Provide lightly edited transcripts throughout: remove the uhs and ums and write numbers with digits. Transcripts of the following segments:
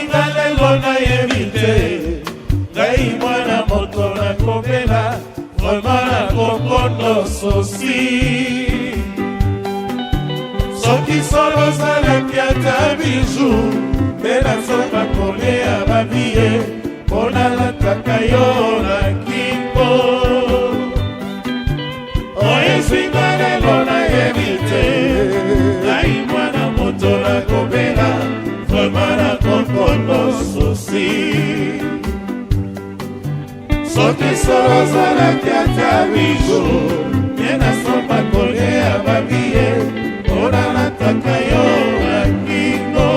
Esinga lelo nayebi te, ngai mwana moto nakobela, vraiment nakokondo sosi. Soki solo ozalaki ata bijou, nde nasomba kolia babiye mpo nalataka yo na kingo. Oyo esinga lelo nayebi te, ngai mwana moto nakobela, vraiment nakokondo sosi. Soki solo ozalaki ata bijou, nde nasomba kolia babiye mpo nalataka yo na kingo.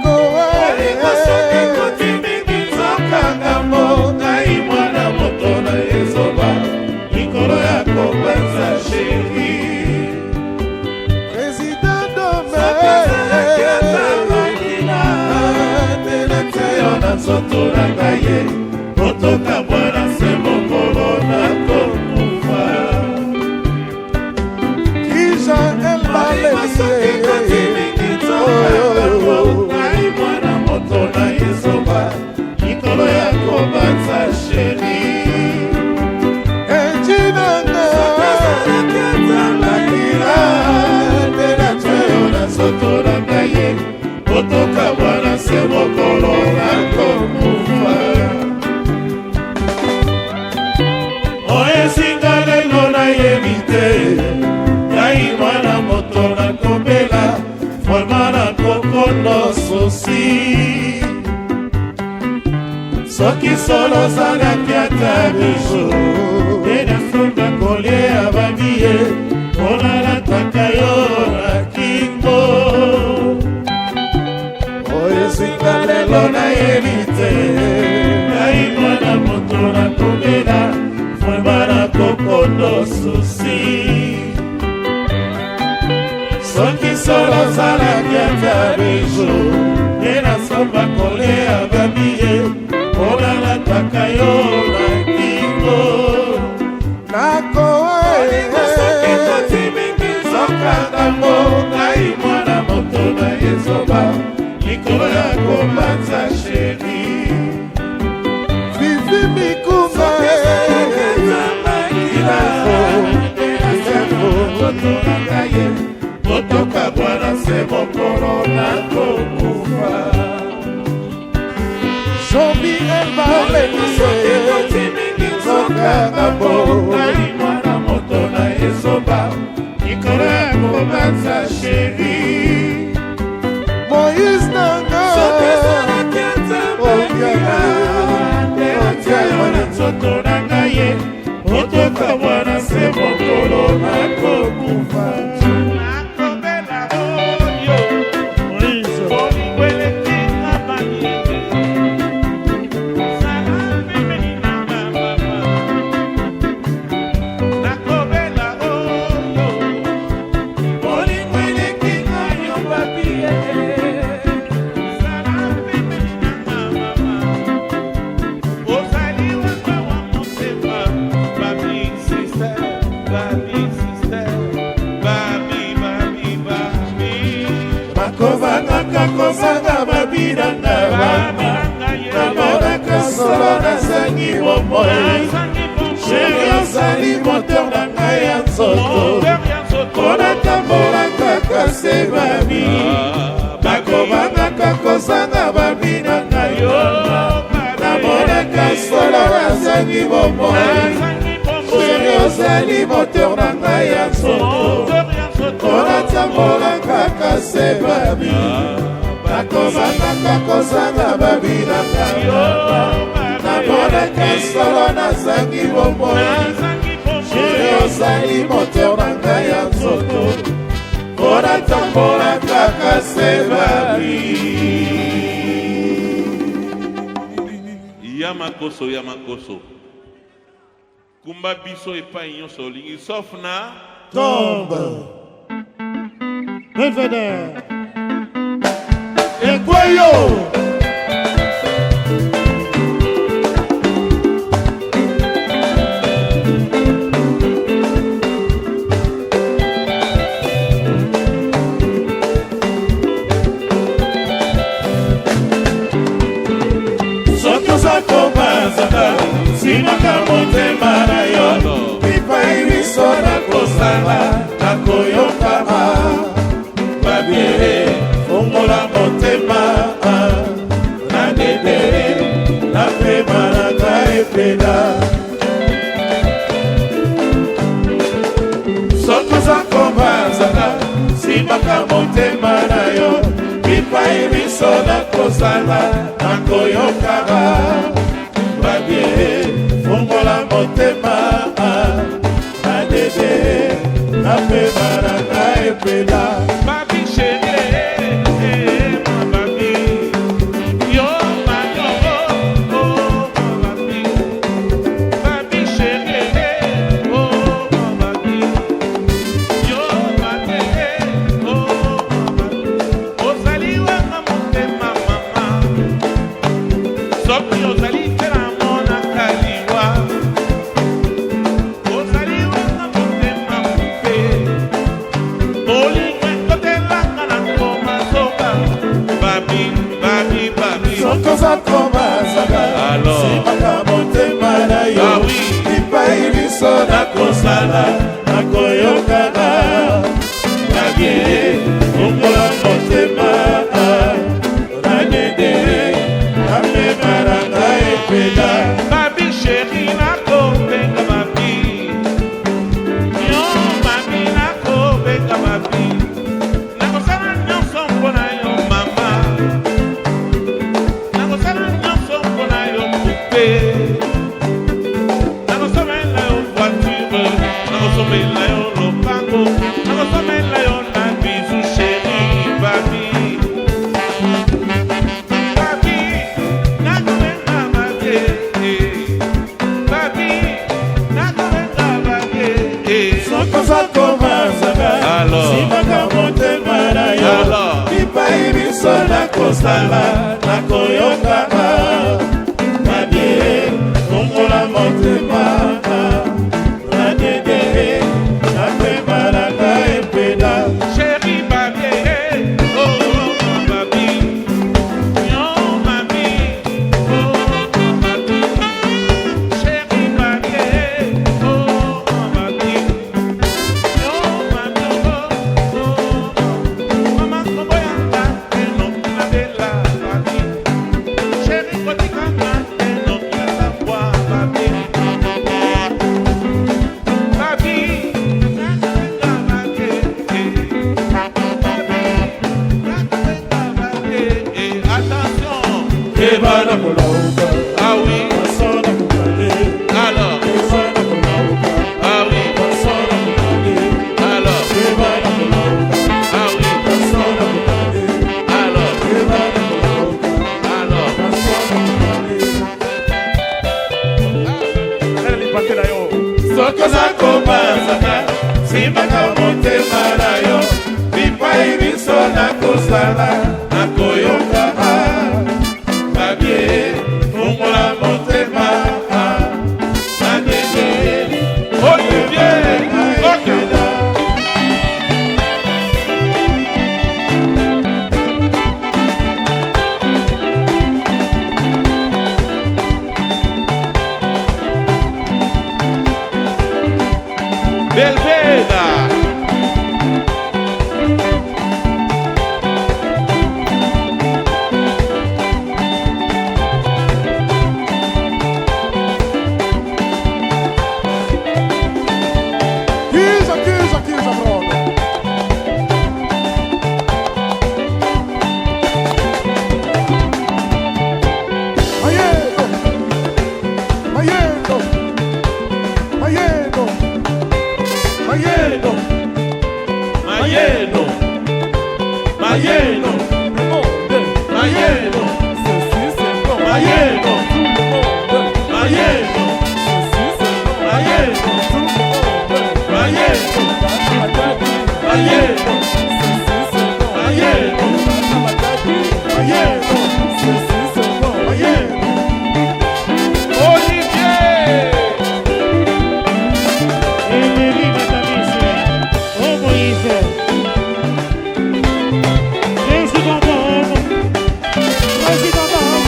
Olingo soki koti mingi nzoka ngambo, ngai mwana moto na ezoba likolo ya kobanza chéri. Président. Soki ezalaki ata makila, nde natia yo na nzoto na ngai ye, kotoka bwana se mokolo nakokufa. Olingo soki koti mingi nzoka ngambo, ngai mwana moto na ezoba likolo ya kobanza chéri. Soki ezalaki ata makila, nde natia yo na nzoto na ngai ye, kotoka bwana se mokolo nakokufa. Oyo esinga lelo nayebi te, ngai mwana moto nakobela, vraiment nakokondo sosi. Soki solo ozalaki ata bijou, nde nasomba kolia babiye mpo nalataka yo na kingo. Oyo esinga lelo nayebi te, ngai mwana moto nakobela, vraiment nakokondo susi. Soki solo ozalaki ata bijou, nde nasomba kolia babiye mpo nalataka yo na kingo. Olingo soki koti mingi nzoka ngambo, ngai mwana moto na ezoba likolo ya kobanza chéri. Fifi Mikunga. Soki ezalaki ata makila, nde natia yo na nzoto na ngai ye, kotoka bwana se mokolo nakokufa. Jean-Mi Olingo soki koti mingi nzoka ngambo, ngai mwana moto na ezoba likolo ya kobanza chéri. Moïse Nanga. Soki ezalaki ata makila, nde natia yo na nzoto na ngai ye, otoka mwana se mokolo nakokufa. Nakobela oyo. Moïse. Bolingo eleki nga babi. Zala pembeni na nga mama. Nakobela oyo. Bolingo eleki ngai yo babi. Zala pembeni na nga mama. Ozali wanga wa motema. Babi sister, babi sister, babi babi babi. Bakovangaka kozanga babi na nga Babi mama. na ngai ye. Namonaka solo nazangi bomoi. Nazangi bomoi. Chéri, ozali moteur na ngai ya nzoto. Moteur ya nzoto. Mpo natambola kaka se babi. Bakobangaka kozanga babi na ngai Yo, mama. Namonaka solo nazangi bomoi. Nazangi bomoi. Chéri, ozali moteur na ngai ya nzoto. Moteur ya nzoto. Mpo natambola kaka se babi. Bakobangaka kozanga babi na ngai Yo, mama. Namonaka solo nazangi bomoi. Nazangi Chéri, bomoi. ozali moteur na ngai ya nzoto, mpo natambola kaka se babi. Ya makoso, ya makoso, kumba biso epai nyonso olingi sauf na Tombe. Belvedere. Ekweyo. epela. Soki oza kobanzaka, simbaka motema na yo. Bipai biso nakozala, nakoyokaka babie. Fungola motema adede, napema na ngai epela. Babi chérie, eh, ma babi. Yo, ma yo, oh, ma babi. Babi chérie, oh, ma babi. Yo, ma eh, oh, ma babi. Ozali wanga motema mama. Soki ozali te namonaka liwa. Ozali wanga motema mpe. Bolingo ekotelanga na koma zoba. Babi, babi, babi. Soki oza kobanzaka, Alors. simbaka motema na yo. Ah oui. Bipai biso nakozala, nakoyokana babie. Fungola motema nadede, napema na ngai epela. Babi chéri, nakobenga babi. Yo babi, nakobenga babi. Nakosala nyonso mpo na yo mama. Nakosala nyonso mpo na yo poupée. Nakosomela yo voiture, nakosomela yo lopango, nakosomela yo na bizu, chéri babi. Babi, nakobenga babi. Babi, nakobenga babi. Soki oza kobanzaka, Alors. simbaka motema na yo. Alors. Bipai biso nakozala, nakoyokaka babie. Fungola motema nadede, napema na ngai epela. Chéri babi, oh, oh, babi. Yo babi, oh, babi. Chéri babi, oh, babi. Yo babi, oh, oh. Mama koboyanga enoki na bela babi. Chéri kotikanga enoki na sambwa babi. Babi, nakobenga babi. Babi, nakobenga babi. Attention. Eba na kolauka. Ah oui, Baso na kokale. alors, Eba na kolauka. ah oui, Baso na kokale. alors, Eba na kolauka. ah oui, Baso na kokale. alors, Eba na kolauka. alors. Baso na kokale. Soki oza kobanzaka, simbaka motema na yo. Bipai biso nakozala, nakoyokaka babie. Fungola motema nadede. Olivier, ok. Belveda. Chiusa, chiusa, chiusa proprio. Maieto, Maieto, Maieto, Maieto. Mayeno. Mayeno. Mayeno. Mayeno. Mayeno. Mayeno. Mayeno. Mayeno. Mayeno. Maieto, Maieto. Olivier. Emery Matabisi, oh Moïse, président d'homme, président d'homme.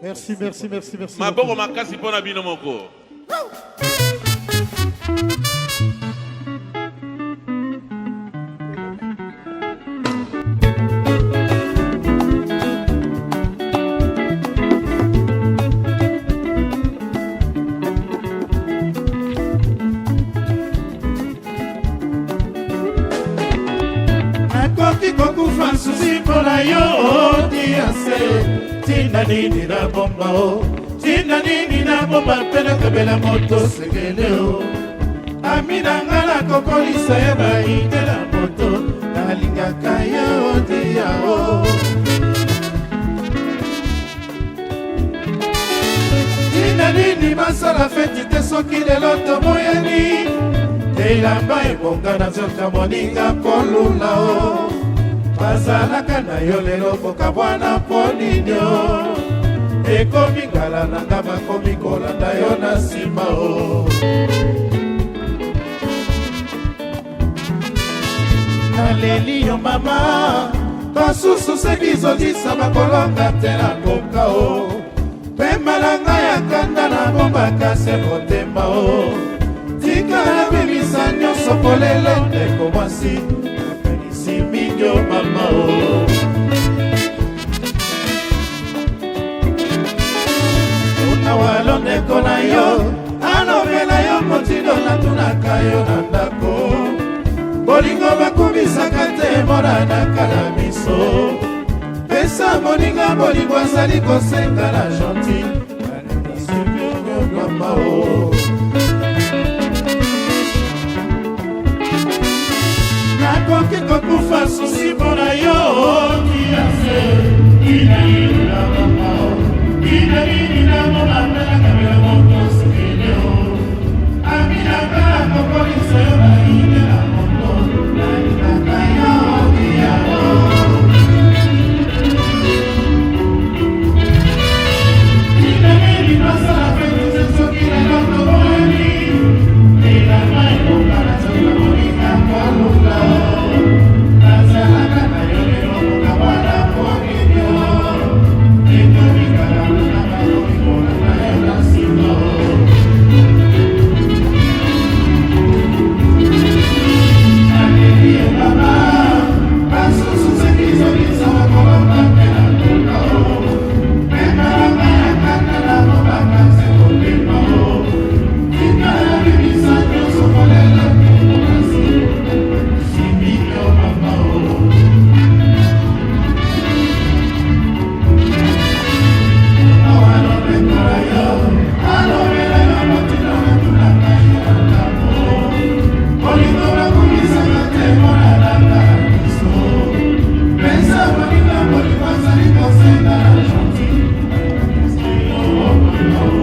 Merci, merci, merci, merci. Maboko makasi mpo na bino moko. Nakoki kokufa susi mpo na yo odiase. Ntina nini na bomba o, ntina nini na bomba mpe nakabela moto sekele o. Ami na nga nakokolisa ye baide na moto, nalingaka ye odia o. Ntina nini basala feti te soki lelo toboyani? Elamba ebonga na nzoto moninga kolula o. Bazalaka na yo lelo kokabwana mpo nini o? Ekomi ngala na nga bakomi kolanda yo na nsima o. Naleli yo mama, basusu se bizongisa bakolonga te na koka o. Pemba na ngai ya kanda nabombaka se motema o. Tika nabimisa nyonso polele ndeko mwasi, nakanisi mingi o mama o. Tuna walo ndeko na yo, alobela yo motindo natunaka yo na ndako. Bolingo bakumisaka te monanaka na miso. Pesa moninga bolingo azali kosenga na gentil. Mama o. Nakoki kokufa susi mpo na yo kiase. Ina nini na mama o, ina nini na mama mpe nakabela moto sekele o. Ami na nga nakokolisa yo baine na moto, nalingaka yo dia o. Ina nini basala feti te soki lelo toboyani? Elamba ebonga na nzoto moninga kolula o. Nazalaka na yo lelo kokabwana mpo nini o? Ekomi kala na bakomi kolanda yo na nsima o. Naleli yo mama, basusu soki zongisa bakolonga te na ntoka o. Pemba na ngai ya kanda nabombaka se motema o. Tika nabimisa nyonso polele ndeko mwasi, nakanisi mingi yo mama o. Bolingo bakumisaka te monanaka na miso. Pesa moninga bolingo azali kosenga na gentil. Nakanisi yo mama o.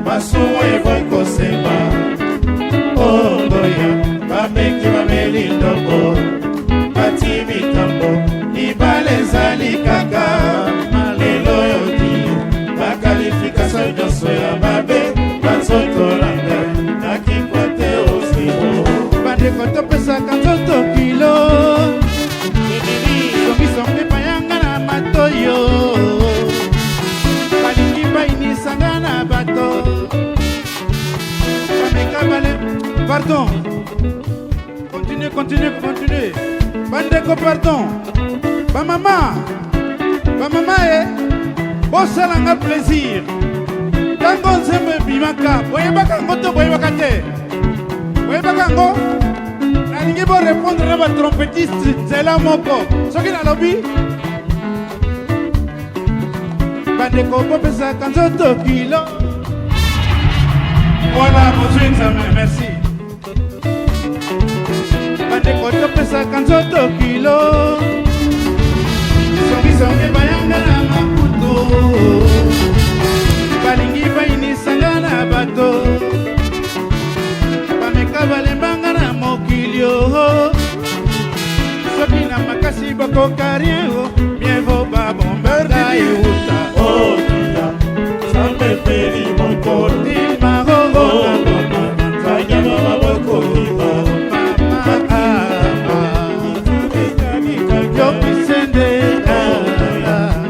Masuwa eboyi kosemba ongoya, bameki bameli ndombo, bati mitambo, libala ezali kaka lelo oyo ti bakalifikasio nyonso ya mabe banzoto na ngai nakikwa te osimo. Bandeko topesaka nzoto kilo, songisongi payanga na matoyo. Pardon, continue, continue, continue. Bandeko, pardon. Bamama, bamama, e bosalanga plaisir. Ntango nzembo ebimaka, boyebaka yango to boyebaka te? Boyebaka yango? Nalingi borépondre na batrompettiste nzela moko. Soki nalobi bandeko, bopesaka nzoto kilo. Voilà, bozwi. Nzambe, merci. Bandeko, topesaka nzoto kilo. Songisongi bayanga na maputo, balingi bayinisanga na bato, bameka balembanga na mokili o. Soki na makasi bakoka rien o, mieux vaut babomba euta. Otuta sambepeli moto. Ndima o. Banyama babokokima. Mama, yo kisende.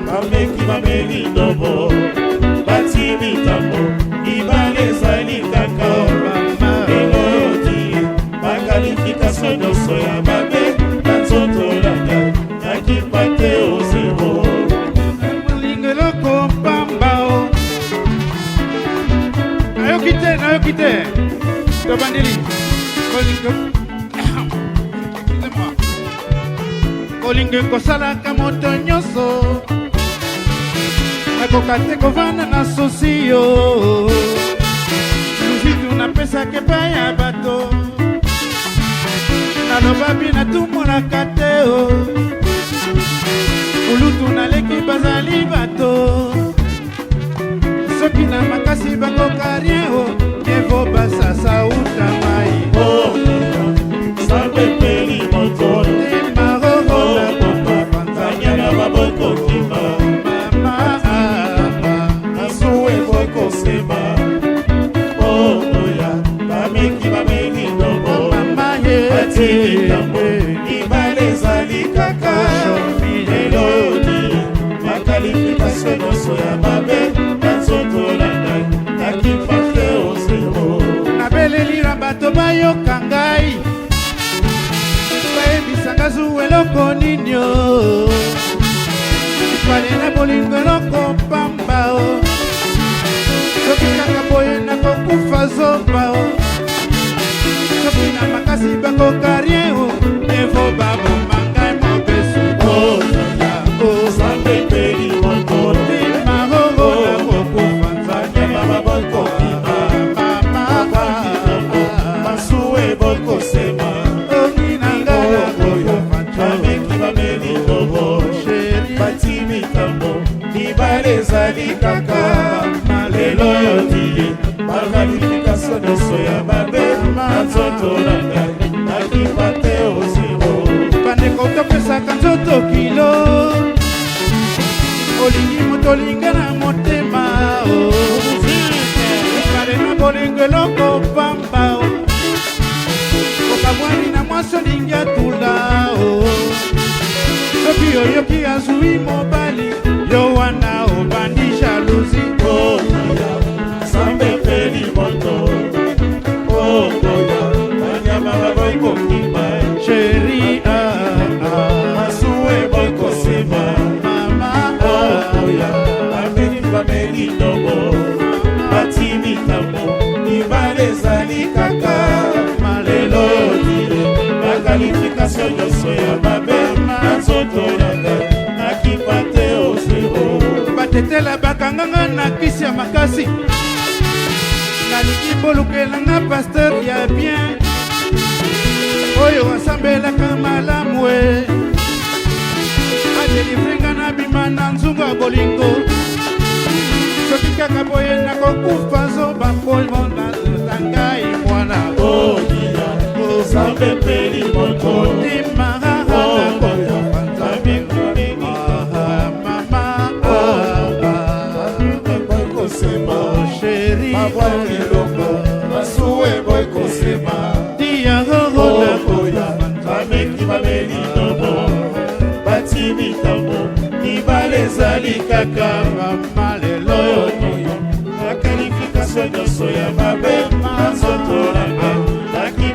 Bameki bameli ndobo, bati mitambo, ibale ezali kaka. Eloti baqualification nyonso ya mabe na nzoto na ngai, nakipa te o zéro. Bolingo eloko pamba o. Nayoki te, nayoki te. Tobandeli. Bolingo, excusez-moi, kolingo ekosalaka moto nyonso nakoka te kovanda na souci yo. Luzitu napesaka epai ya bato, naloba bina tumonaka te o. Kulutu naleki bazali bato, soki na makasi bakoka rien o, mieux vaut basasa uta mai. Sambepeli moto. Motema. Banyama babokokima. Mama. Masuwa ekokosema oya, bameki bameli ndobo, mama ye. Bati mitambo, ibale ezali kaka. Elodi baqualification nyonso ya mabe na nzoto na ngai, nakipa te o zéro. Nabeleli na bato bayoka ngai, bayebisanga zuwa eloko nini o. Ifale na bolingo eloko pamba o. Soki kaka boye nakokufa zoba o. Soki na makasi bakoka rien o, mieux vaut baboma ngai mobesu. O. Sambepeli moto. Motema o, nakokufa. Banyama babokokima. Mama. Masuwa ebokosema. Ongi na ngai nakokufa. Bameki bameli ndobo, chéri. Bati mitambo, libala ezali kaka. Lelo oyo tie baqualification nyonso ya mabe na nzoto na ngai, nakipa te o zéro. Bandeko, topesaka nzoto kilo. Olingi moto, olinga na motema o. Ekale na bolingo eloko pamba o. Okabwani na mwasi, olingi atula o. Soki oyoki azwi mobali yo, wana obandi jalousie. Sambepeli moto okoya, banyama baboyi kokima. Chéri, ah, ah. Masuwa ebokosema. Mama, ah. Oya, bameli bameli ndobo, bati mitambo, libala ezali kaka. Lelo tile baqualification nyonso ya mabe na nzoto na ngai, nakipa te o zéro. Batetela bakanganga na kisi ya makasi. Nalingi bolukelanga pasteur ya bien oyo asambelaka malamu e, adélivrer nga na bima na nzungu ya bolingo. Soki kaka boye nakokufa zoba, mpo nazota ngai mwana. Odia sambepeli moto. Motema nakokufa nzambe. Mama. Kosema. Chéri. Mabwaki eloko, masuwa eboyi kosema. Diagogo. Oya, bameki bameli ndobo, bati mitambo, libala ezali kaka. Mama, lelo. Baqualification nyonso ya mabe na nzoto na ngai.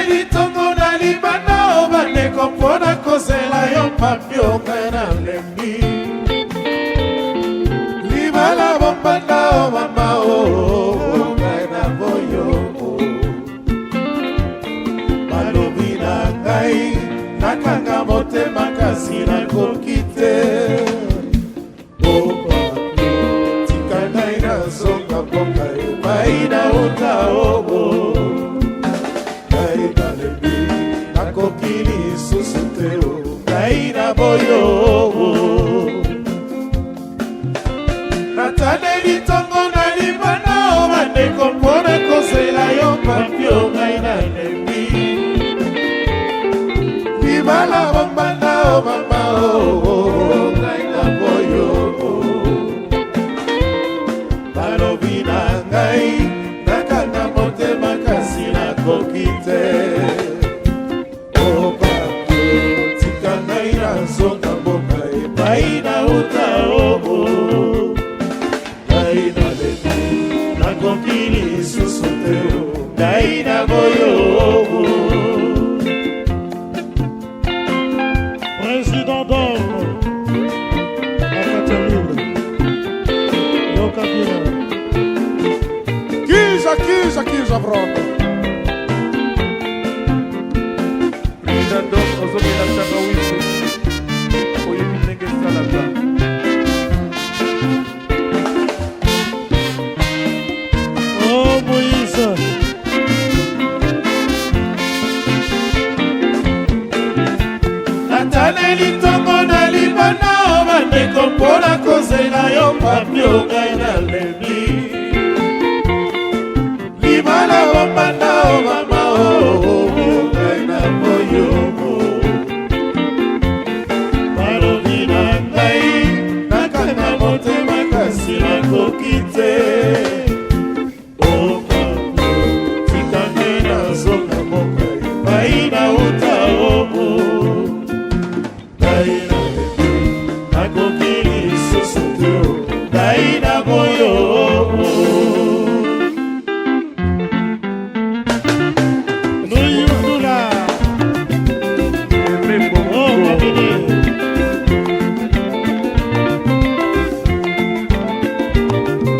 Nataleli ntongo na libanda o bandeko mpo na kozela yo papi okai nalembi libala bombanda o mama o ngai na boyo balobi na ngai nakanga motema kasi nakoki te o papi tika ngai nazonga mboka epai nauta obo ngai nalembi nakoki lisusu te o ngai na boyo nataleli ntongo na libanda o bandeko mpo na kozela yo papi o ngai nalembi libala bombanda o mama o ngai na boyo balobi na ngai nakanga motema kasi nakoki te o papi tika ngai nazonga mboka epai nauta oo ngai nalembi nakoki lisusu te o ngai na boyo Président d'or na kati ya libre yoka bien. Kiza, kiza, kiza, brodo. Président Dom ozomela tangawisi oyebi ndenge esalaka. Oh Moïse. Nataleli ntongo na libanda o bandeko mpo na kozela yo papi o ngai nalembi libala bombanda o mama o ngai na boyo balobi na ngai nakanga motema kasi nakoki te o papi tika ngai nazonga mboka epai nauta oo ngai nalembi nakoki lisusu te o ngai na boyo. Nuyundula. Aimé Oh Bongo. Mabidi.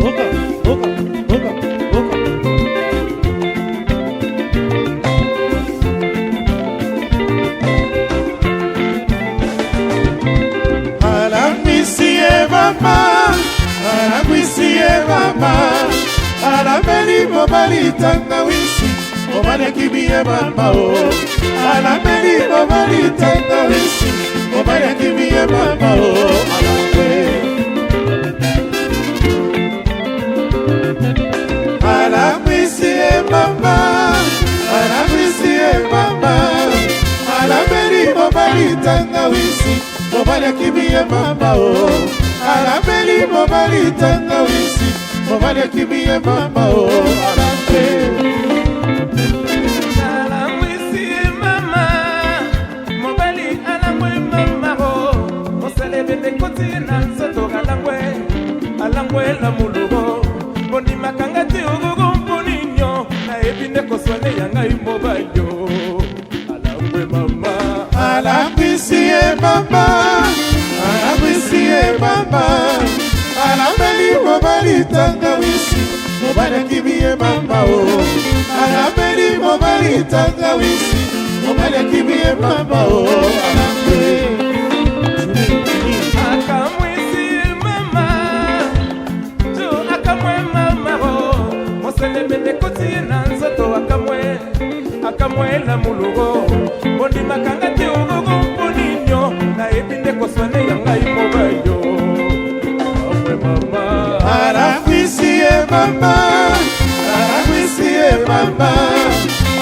Oka, oka, oka, oka. Alangwisi ye mama, alangwisi ye mama, alambeli mobali tangawisi, mobali akimi ye mama o. Alambeli mobali tangawisi, mobali akimi ye mama o. Alambe. Alangwisi ye mama, alangwisi ye mama, alambeli mobali tangawisi, mobali akimi ye mama o. Alambeli mobali tangawisi, mobali akimi ye mama o. Alambe. Nalangwisi mama, mobali alangwe mama o moselebende koti na nzoto alangwe alangwela molugo bondimakanga te ogogo mponinyo nayebi nde koswane ya ngai mobali o alangwe mama. Alangwisi ye mama, alangwisi ye mama, alambeli mobali tangawisi, mobali akimi ye mama o. Alambeli mobali tangawisi, mobali akimi ye mama o. Alambe. Akamwisi mama jo akamwe mama o moselebende koti ye na nzoto akamwe akamwela molugo bondimakanga te ogogo mponinyo nayebi nde koswane ya ngai mobali o amwe mama. Alangwisi ye mama, alangwisi ye mama,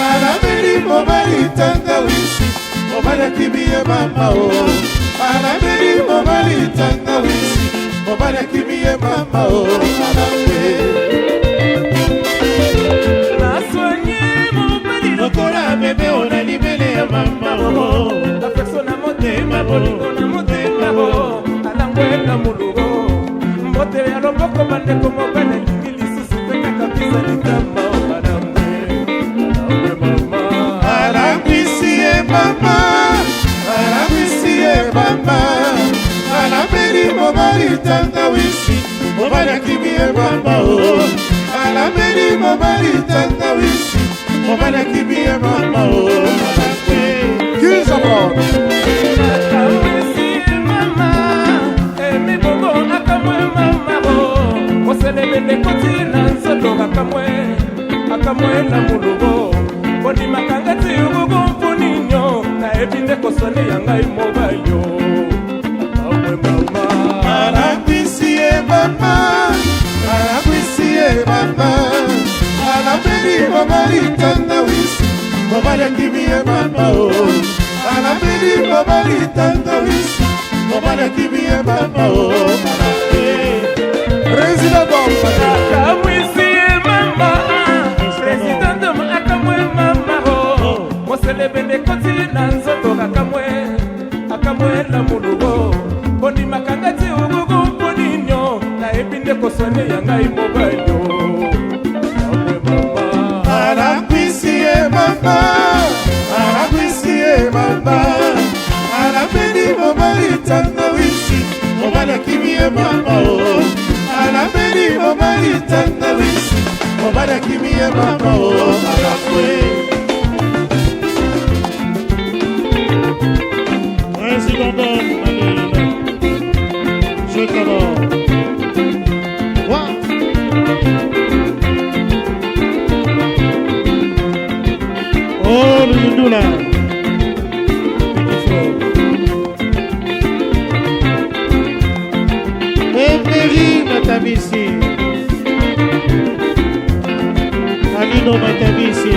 alambeli mobali tangawisi, mobali akimi ye mama o. Alambeli mobali tangawisi, mobali akimi ye mama o. Alambe. Naswanye mobali lokola bebe o na libele ya mama o. Affection na motema bolingo na motema o alangwela molugo mbote ya loboko bandeko mobali alingi lisusu te kaka bisa litama o alangwe alangwe mama. mobali tangawisi, mobali akimi ye mama o. Alambeli mobali tangawisi, mobali akimi ye mama o. Kizabron. Akamwisi mama, emibongo akamwe mama bo. Moselebele koti na nzoto akamwe, akamwe na mulubo. Bondimaka ngati ugugu mpuninyo, nayebi nde kosone ya ngai mobali yo. Akamwe mama. Alambisi ye mama, alambisi ye mama, alambeli mobali tangawisi, mobali akimi ye mama o. Alambeli mobali tangawisi, mobali akimi ye mama o. Président Dom. Akamwisi mama, président dom akamwe mama bo. Moselebele koti na nzoto akamwe, akamwe na mulubo. Bondimaka ngati ugugu mpuninyo, nayebi nde kosone ya ngai mobali yo. Akamwe mama. Alambisi ye mama, alambisi ye mama, alambeli mobali tangawisi, mobali akimi ye mama o. Alambeli mobali tangawisi, mobali akimi ye mama o. Alakwe. Président Dom, Manil. Je t'adore. Wa. Oh, Luyundula. Petit frère. Emery Matabisi. Alino Matabisi.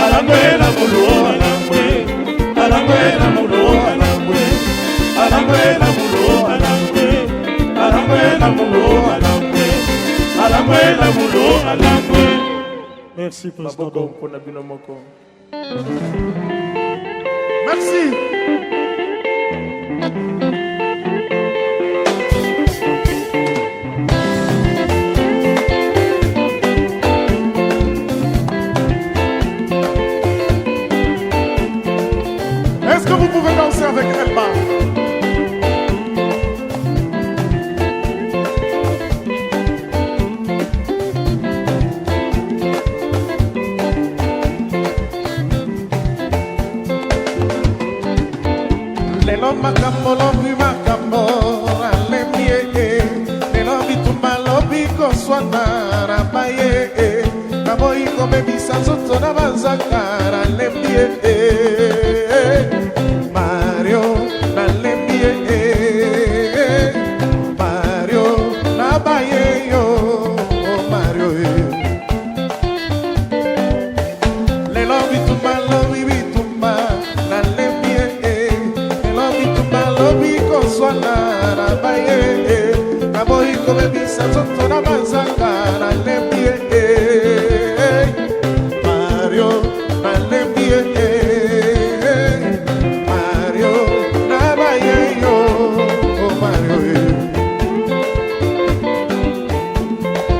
Alangwela mulu alangwe, alangwela mulu alangwe, alangwela mulu alangwe, alangwela mulu alangwe, alangwela mulu alangwe. Merci, Président Maboko Dom. mpona bino moko. Merci. Est-ce que vous pouvez danser avec Elba? Lelo makambo, lobi makambo, alembi ye. Lelo bitumba, lobi koswana na baye. Naboyi kobebisa nzoto na bazaka, nalembi ye. Mario, nalembi ye. Mario, nabaye yo, Mario ye. Lelo bitumba, lobi bitumba, nalembi ye. Lelo bitumba, lobi koswana na baye. Naboyi kobebisa nzoto na bazaka, nalembi ye. Mario, nalembi ye. Mario, nabaye yo, Mario ye.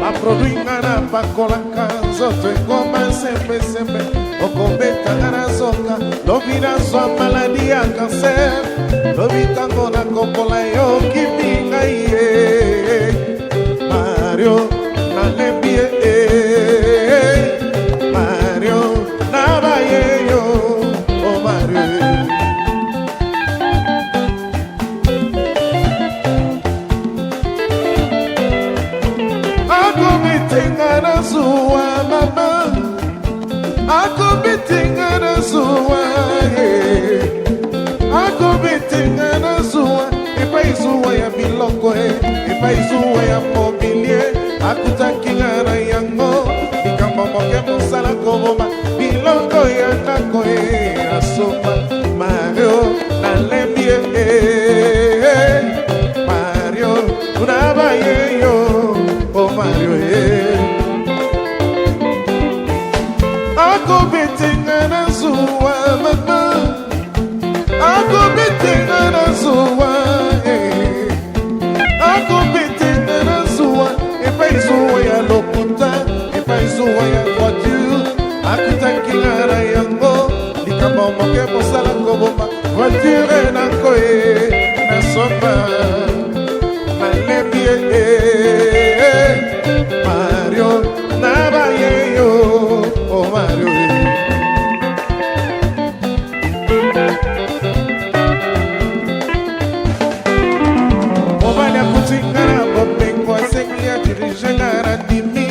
Baproduit nga na pakolaka nzoto ekoma sembesembe, okobetanga na zoka, lobi nazwa maladi ya cancer, lobi ntango nakopola yo okimi ngai ye. Mario, nalembi ye. Mario, nabaye yo, o Mario ye. Akomitenga na zuwa mama. na zuwa eh. Akobetinga na zuwa epai zuwa ya biloko e epai zuwa ya mobilie akutaki nga na yango likambo moke mosala koboma biloko ya ndako e asomba Mario nalembi ye eh, Mario nabaye yo o Mario e akobetinga na zuwa mama akobetinga na zuwa eh. Akobetinga na zuwa epai zuwa ya lokuta epai zuwa ya voiture akutaki nga na yango likambo moke mosala koboma voiture nako e nasomba nalembi ye Mario nabaye yo o Mario e. Mobali akuti nga na bomengo asengi adirige nga na ndimi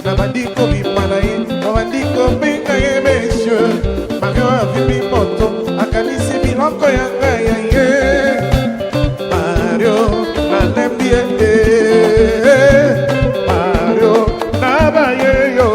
nabandi kobima na ye nabandi kobenga ye monsieur Mario avimbi moto akanisi biloko ya ngai ya ye Mario nalembi ye Mario nabaye yo.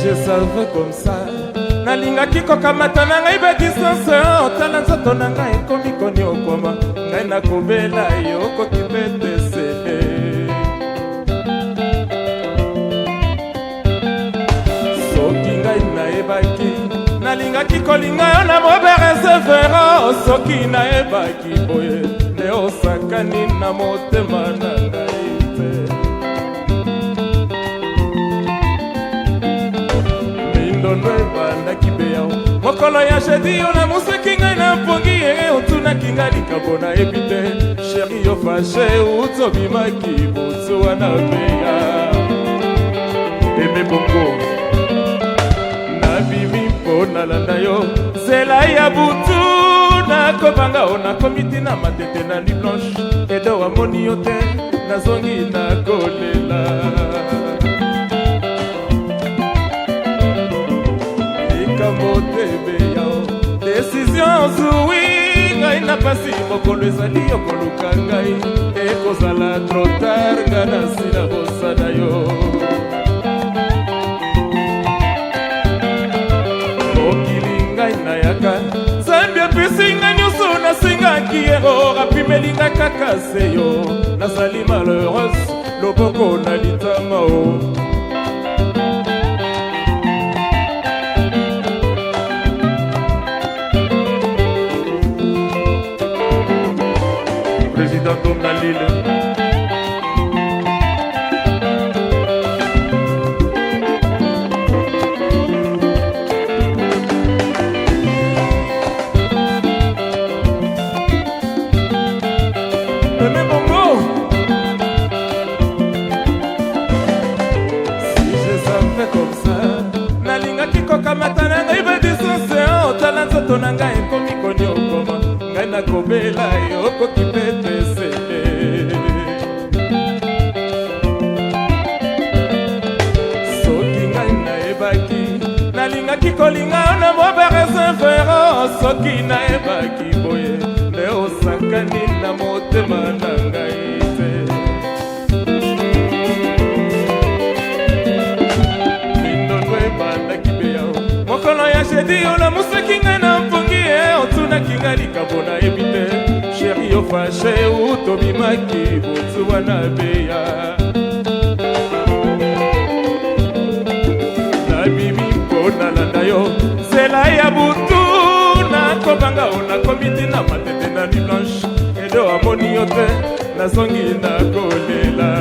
je savais comme ça nalingaki kokamata na ngai ba distance otala nzoto na ngai ekomi koniokwama ngai nakobela yo okoki mpe te sele soki ngai nayebaki nalingaki kolinga yo na mobere severo soki nayebaki boye nde osakani na motema na ngai te mindondo ebandaki beya mokolo ya jeudi yo namusaki ngai na mpongi ye otunaki ngai likambo nayebi te sheri yo fashe utobimaki butu wana beya eme bongo nabimi mpo nalanda yo nzela ya butu nakobanga o nakomi ti na matete na nuit blanche edo amoni yo te nazongi nakolela likambo te beya desizio ozwi ngai na pasi mokolo ezali yo koluka ngai ekozala trop tard nga nasi na bosana yo mokili ngai nayaka nzambe apesi ngai nyonso nasengaki ero apimeli ngai kaka se yo nazali malheureuse loboko na litama o Président Dom na Lille. Aimé Bongo. Si je savais comme ça, nalingaki kokamata na ngai badistance otala nzoto na ngai ekomi koniokoma ngai nakobela yo okoki mpe te sele soki ngai nayebaki nalingaki kolinga yo na mwa bareservero soki nayebaki boye nde osakani na motema na ngai te mindondo ebandaki beya mokolo ya jeudi olamusaki ngai na mpongi ye otunaki ngai likambo nayebi te sheri yo fashe utobimaki butu wana beya nabimi mpo nalanda yo nzela ya butu nakobanga o nakomi ti na matete na nuit blanche edo amoni yo te nazongi nakolela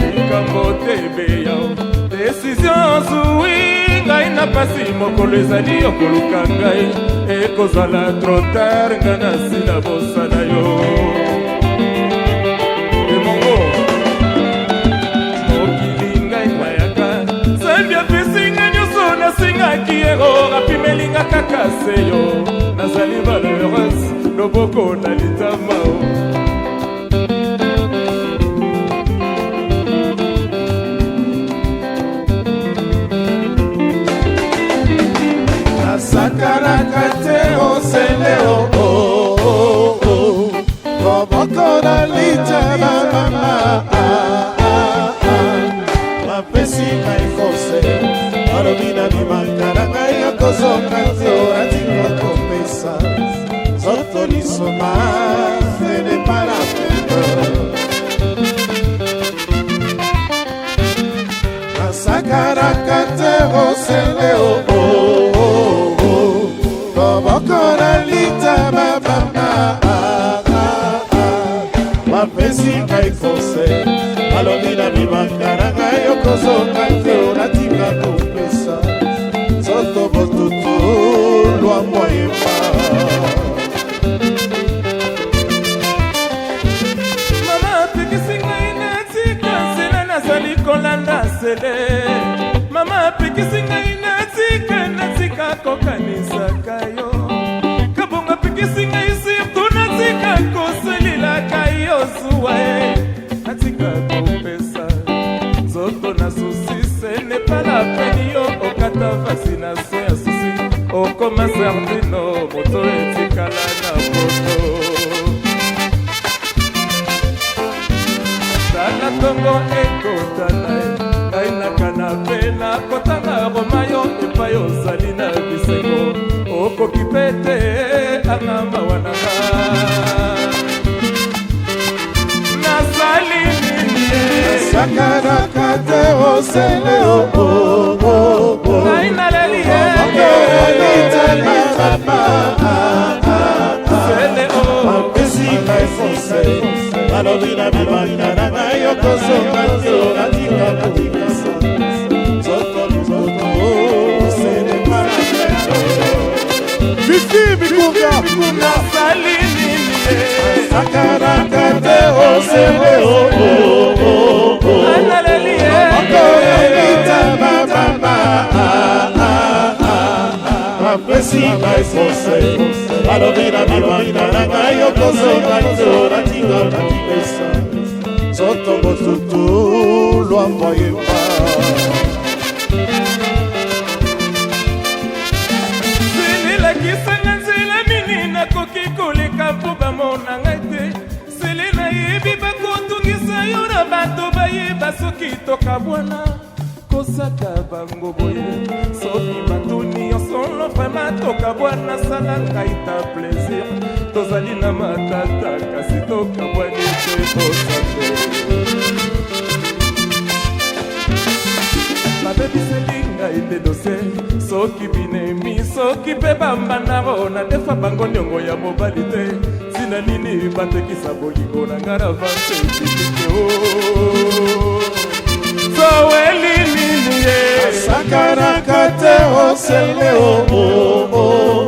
likambo te beya desizio ozwi ngai na pasi mokolo ezali yo koluka ngai ekozala trop tard ngai nasi na bosana yo emongo mokili ngai nayaka nzambe apesi ngai nyonso nasengaki ero apimeli nga kaka se yo nazali malheureuse loboko na litama o nasakanaka te osele o oh, oh, oh. loboko na litama mama ah, ah, ah. bapesi ngai conseil balobi na bimaka na ngai okozonga te onatika kopesa nzoto lisoma ce n'est pas la peine nasakanaka te osele o oh, oh, oh. loboko na litama mama ah, ah, ah. bapesi ngai conseil balobi na bimaka na ngai okozonga te onatika kopesa nzoto botutu lwa moyema mama apekisi ngai natika nzela nazali kolanda sele mama apekisi ngai natika natika kokanisaka yo kabongo apekisi ngai sirtu natika koselelaka yo zuwa e natika kopesa nzoto na susi ce n'est pas la peine yo okata fasi na se ya susi okoma sardino moto etikala na poto tala ntongo yango ekotana ngai na kanape nakotanga roma yo epai ozali na bisengo okoki mpe te anga mawa na nga nasali nini Sakanaka te osele o o o o. Ngai naleli ye Sele o Apesi ngai conseil, balobi na mibanda na ngai okozonga te natika kotikasa nzoto nzoto selema Fifi Mikunga. Nasali nini Sakanaka te osele o o o o. Ngai naleli ye Apesi ngai conseil, balobi na mibanda na ngai okozonga te natika kotikasa nzoto motutu lwambo yeba. Sili lakisanga nzela nini nakoki koleka mpo bamona ngai te. Sili nayebi bakotungisa yo na bato bayeba soki tokabwana kosaka bango boye. Soki batuni yo solo vraimen tokabwana, sala ngai ta plaisir. Tozali na matata kasi tokabwani te osande. Babebiseli ngai nde dossier soki binemi soki mpe bambanaro na defa bango niongo ya mobali te. Ntina nini batekisa bolingo na ngai na vente publique o soweli nini ye Sakanaka te osele o o o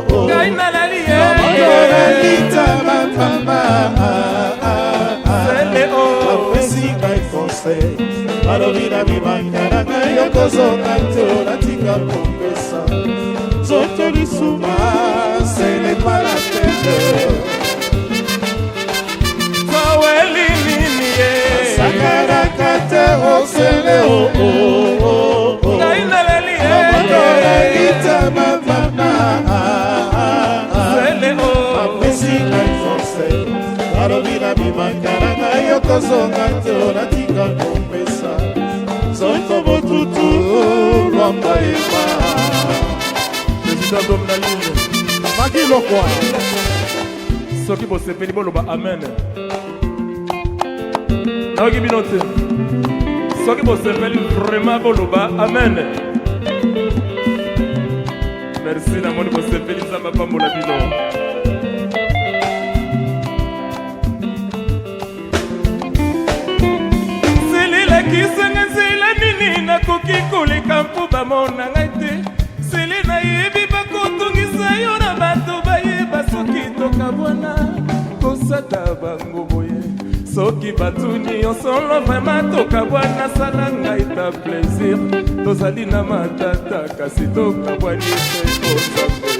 o. Ngai nalali ye Okolelita bapamba. Sele o Apesi ngai conseil, balobi na mibanda na ngai okozonga te natika kopesa nzoto lisuma selema la pene. Soweli nini ye Sakanaka te osele o o o o. Ngai nalali ye Okolelita bapamba. Sele o Apesi ngai conseil, balobi na mibanda na ngai okozonga te natika kopesa nzoto motutu lwamba yeba. Président Dom na ligne. Maki Lokwa. Soki bosepeli boloba amen. Nayoki bino te. Soki bosepeli vraiment boloba amen. Merci, namoni bosepeli. Nzambe apambola bino. Sili lakisanga nzela nini nakoki koleka mpo bamona ngai te. Sili nayebi bakotungisa yo na bato bayeba soki tokabwana kosata bango boye. Soki batuni yo solo vraimen tokabwana, sala ngai ta plaisir. Tozali na matata kasi tokabwani te ozambe.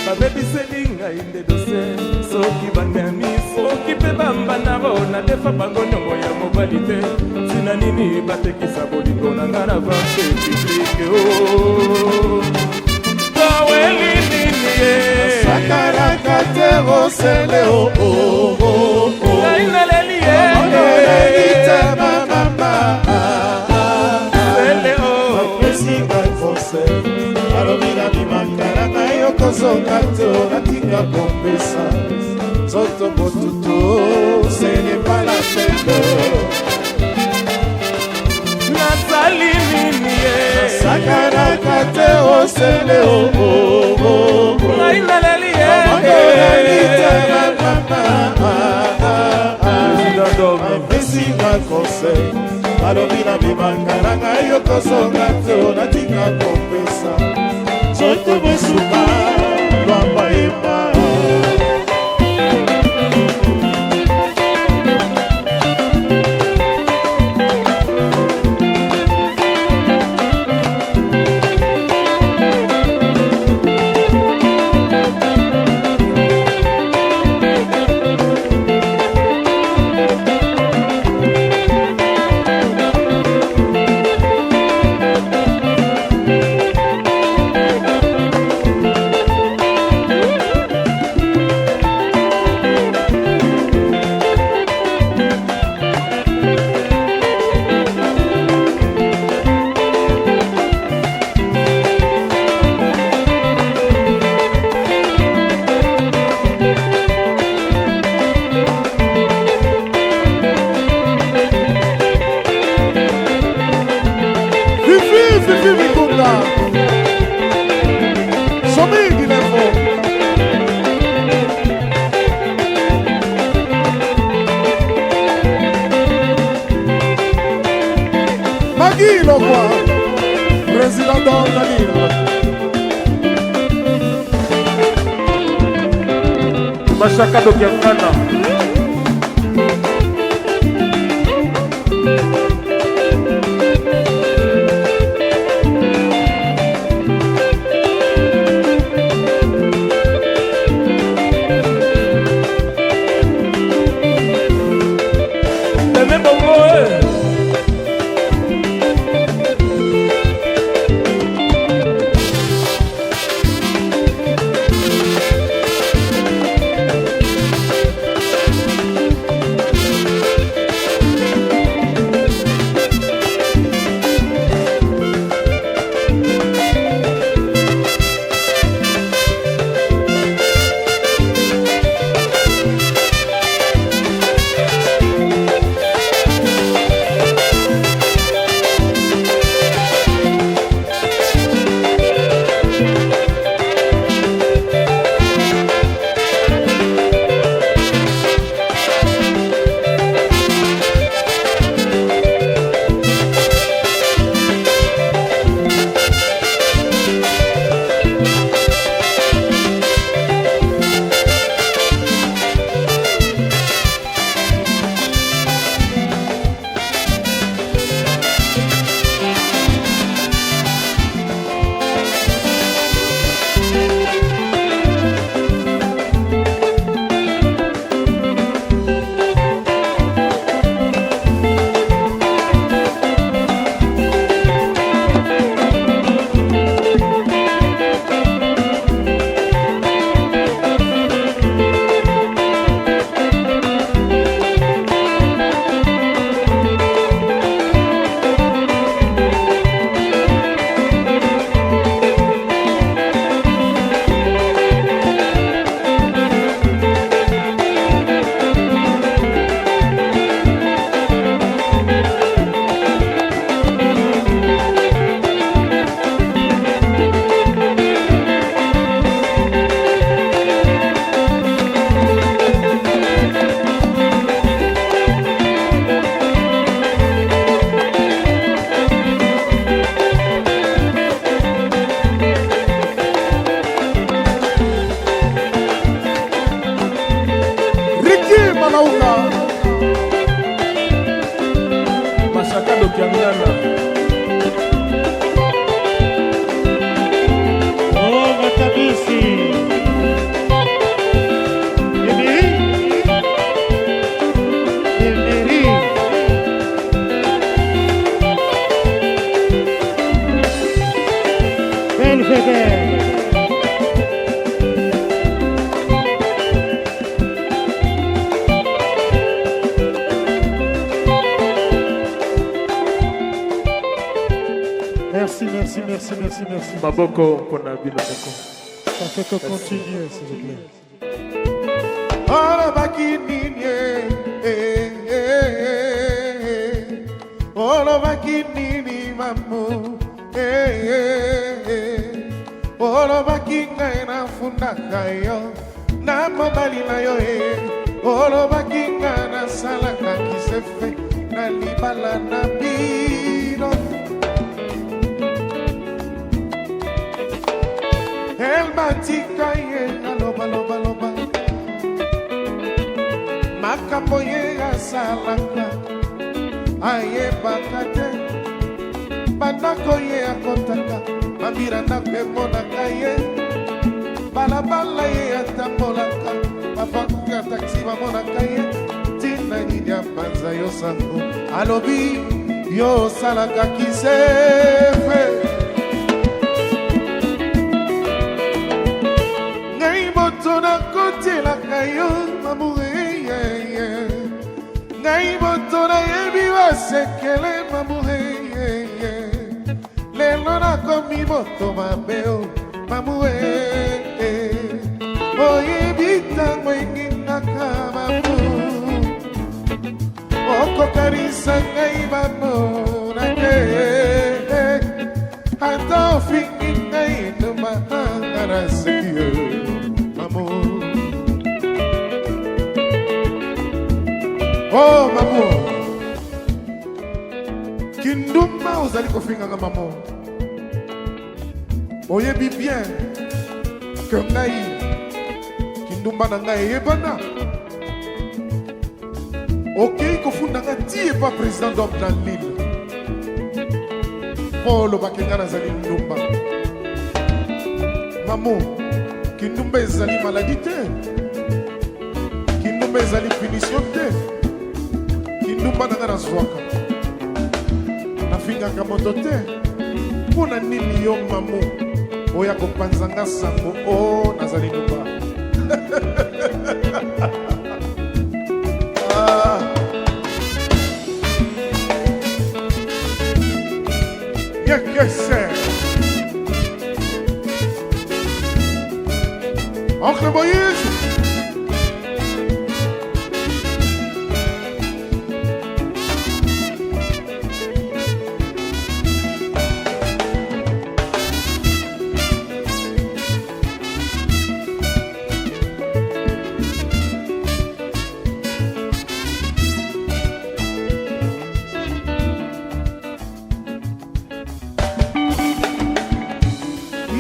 Babebiseli ngai nde dossier soki bandami soki mpe bambanaro na defa bango niongo ya mobali te. Ntina nini batekisa bolingo na ngai na vente publique o toweli nini ye Sakanaka te osele o o o o. Ngai naleli ye Okolelita bapamba. Sele o Apesi ngai conseil, balobi na mibanda na ngai okozonga te natika kopesa nzoto motutu selema la pene. Nasali nini ye Sakanaka te osele o o o o. Ngai naleli ye Okolelita bapamba. Président Dom. Apesi ngai conseil, balobi na mibanda na ngai okozonga te natika kopesa nzoto mosuka lwamba yeba. Ricky Lokwa, président Don Daniel. Mashaka Dokiangana. Aimé Bongo, eh. Ricky Malauka. Mashaka Dokiangana. Oh, Matabisi. Emery. Emery. Belvedere. Merci, merci, merci, merci, merci. Maboko mpona bino moko. Ça fait que continuer, s'il vous plaît. Olobaki nini eh, eh, eh, olobaki nini mamu eh, eh, eh. Olobaki ngai nafundaka yo na mobali na yo e olobaki ngai nasalaka kisefe na libala na bino. Elba tika ye alobalobaloba makambo ye asalaka ayebaka te bandako ye akotaka mabira ndako emonaka ye balabala ye atambolaka bavaka taxi bamonaka ye ntina nini apanza yo sango alobi yo osalaka kisefe. Ngai moto nakotielaka yo mamour ngai moto nayebi basekele mamour lelo nakomi moto mabe o mamour oyebi ntango engingaka mamu okokanisa ngai bamona te ata ofingi ngai ndumanga naseki yo mamu. Oh mamu. Kindumba ozali kofinga nga mamo. Oyebi bien que ngai kindumba na ngai eyebana. Okei kofunda nga ti epa président d'homme na Lille. Mpo olobaki nga nazali ndumba. Mamo, kindumba ezali maladi te. Kindumba ezali punition te. Kindumba na nga nazwaka. Nafingaka moto te. Mpo na nini yo mamu oya kopanza nga sango o oh, nazali ndumba. ah. Yekese. Oncle Moïse.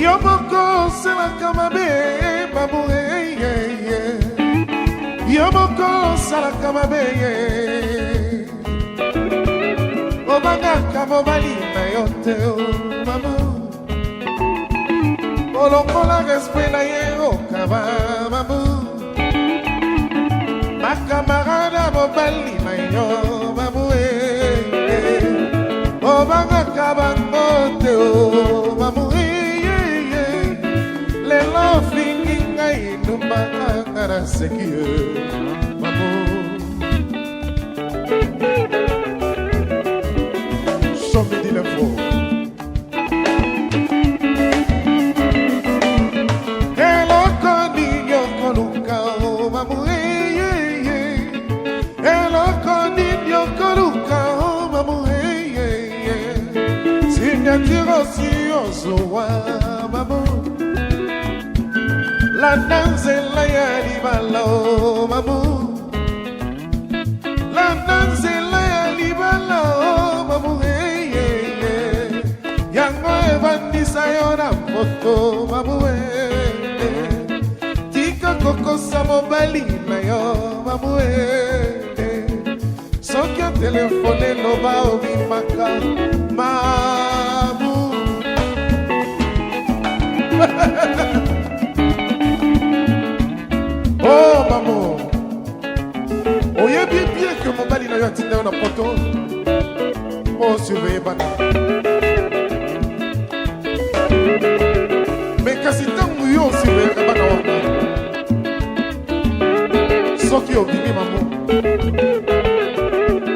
Yo moko osalaka mabe babu yo moko osalaka mabe obangaka mobali na yo te mama olongola respect na ye okaba mabu bakamarada mobali na yo babu obangaka bango te o mamu lelo ofingi ngai ndumba nga naseki yo mamu Somidi l'info. Eloko nini okoluka o mamu eloko nini okoluka o mamu signature osi ozwa mamu landa nzela ya libala o mamu landa nzela ya libala o mamu yango evandisa yo na moto mamu tika kokosa mobali na yo mamu soki otelefone loba obimaka mamu oh mamu oyebi bien ke mobali na yo atinda yo na poto mpo osurveille bana me kasi ntango yo osurveillaka bana wana soki obimi mamo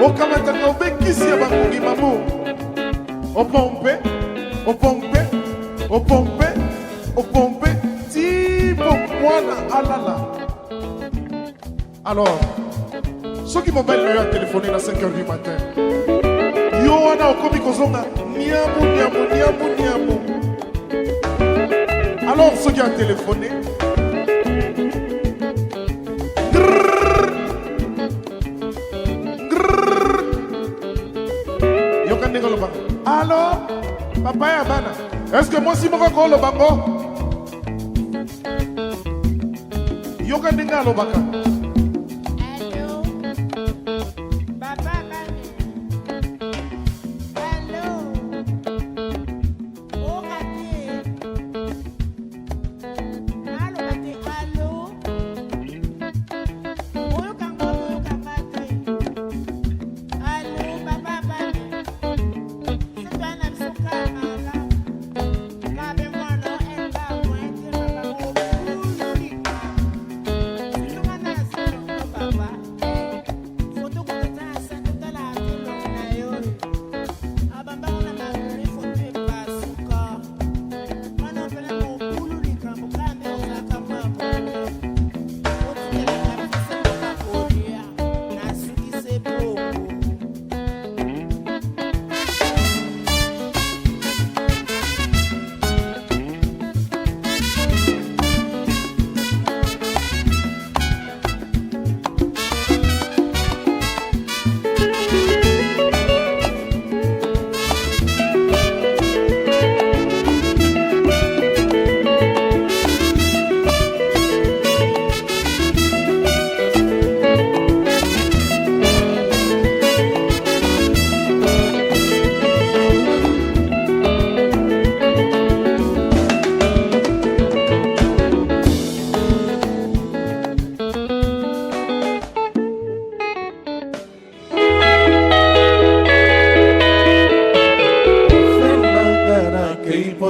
okamataka obekisi ya bangungi mamo opompe opompe opompe opompe ti po mwana alala Alors, soki mobali na yo atelefone na 5 heures du matin, yo wana okomi kozonga niamu niamu niamu niamu. Alors soki atelefone yoka ndenge olobaka alo papa ya bana estce mwasi moko akoloba ngo yoka ndenge alobaka. Allo, papa bana. Allo, oka te. Naloba te allo. Oyoka ngo oyoka nga te. Allo, papa bana. Se toya na biso kaka malamu.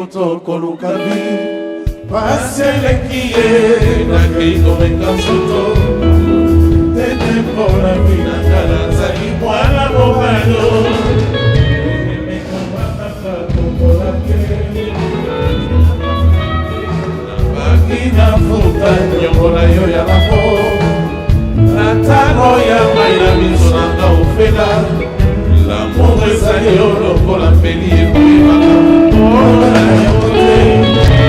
poto koluka vi pasi eleki ye nakei komeka nzoto tete mpona vi na nga nazali mwana mobalo nabaki nafuta nyongo na yo ya lamo na ntango ya mai na miso na nga ofela L'amour ezali yo lokola mbeli ekoyebaka mpona yo te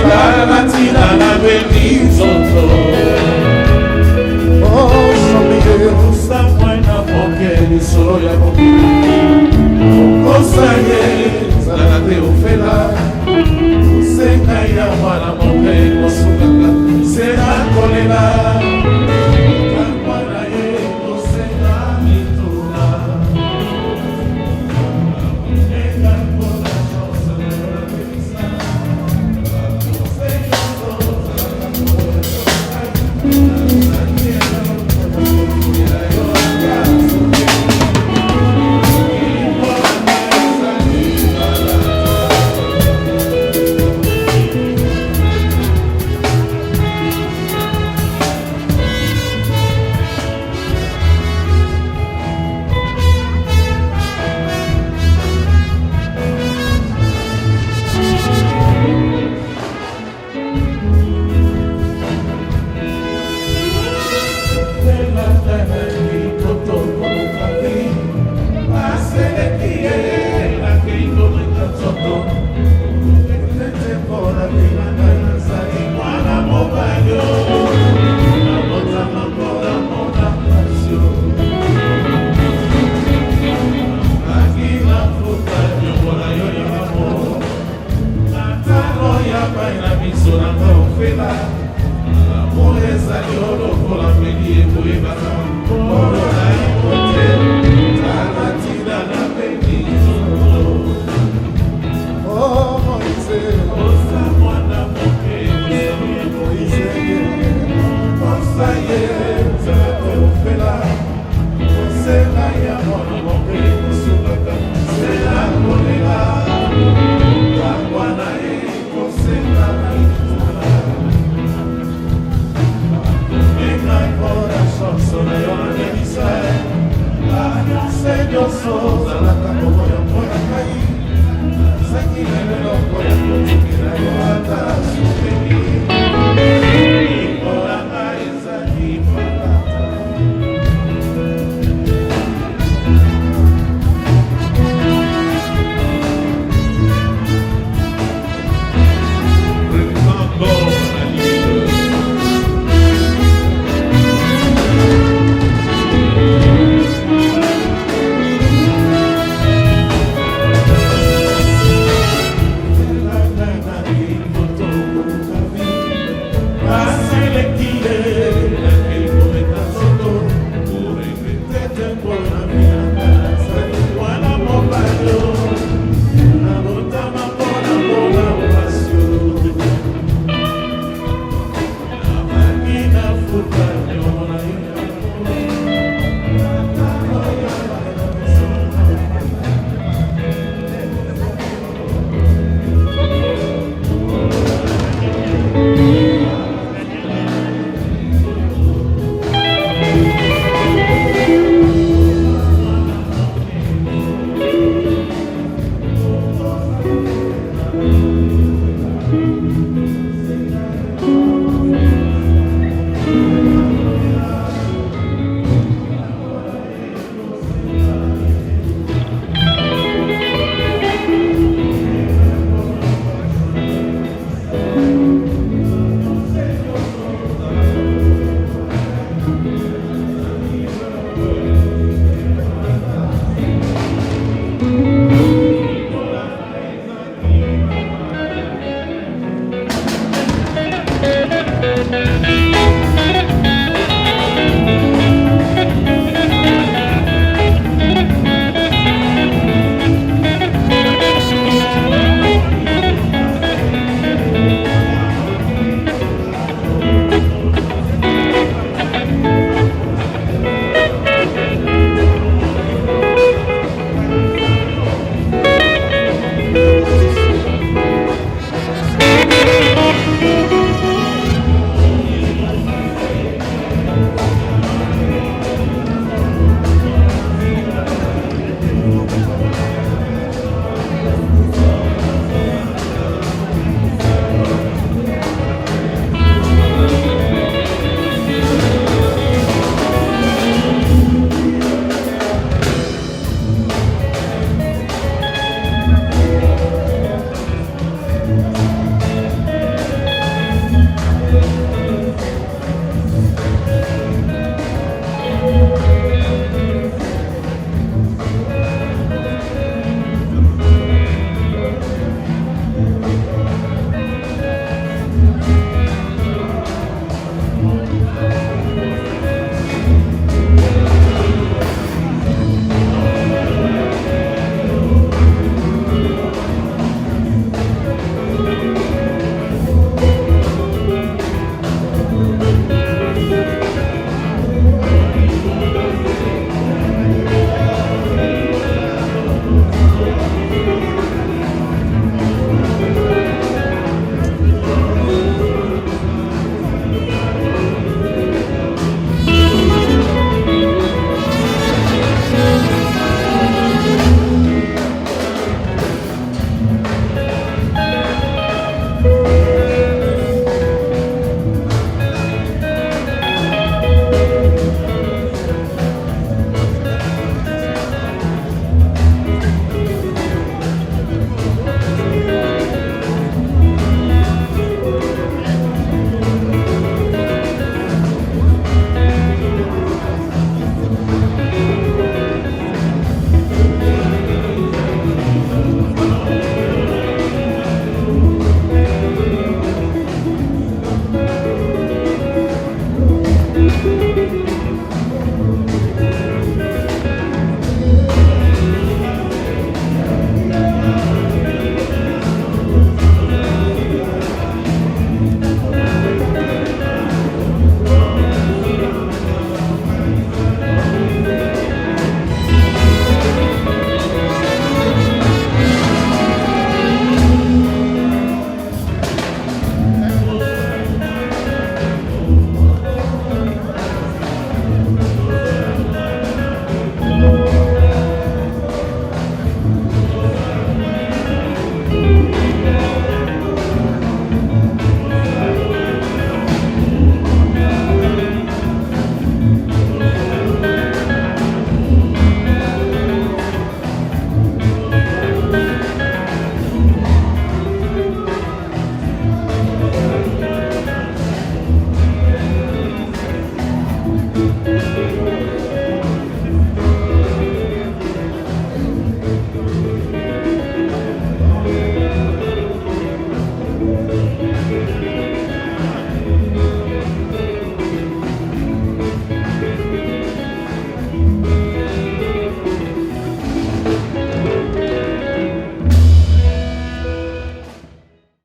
tala na ntina nabendi nzoto osa mwana moke lisolo ya mokili okosa ye zalaka te ofela osenga ya mwana moke kosukaka se akolela.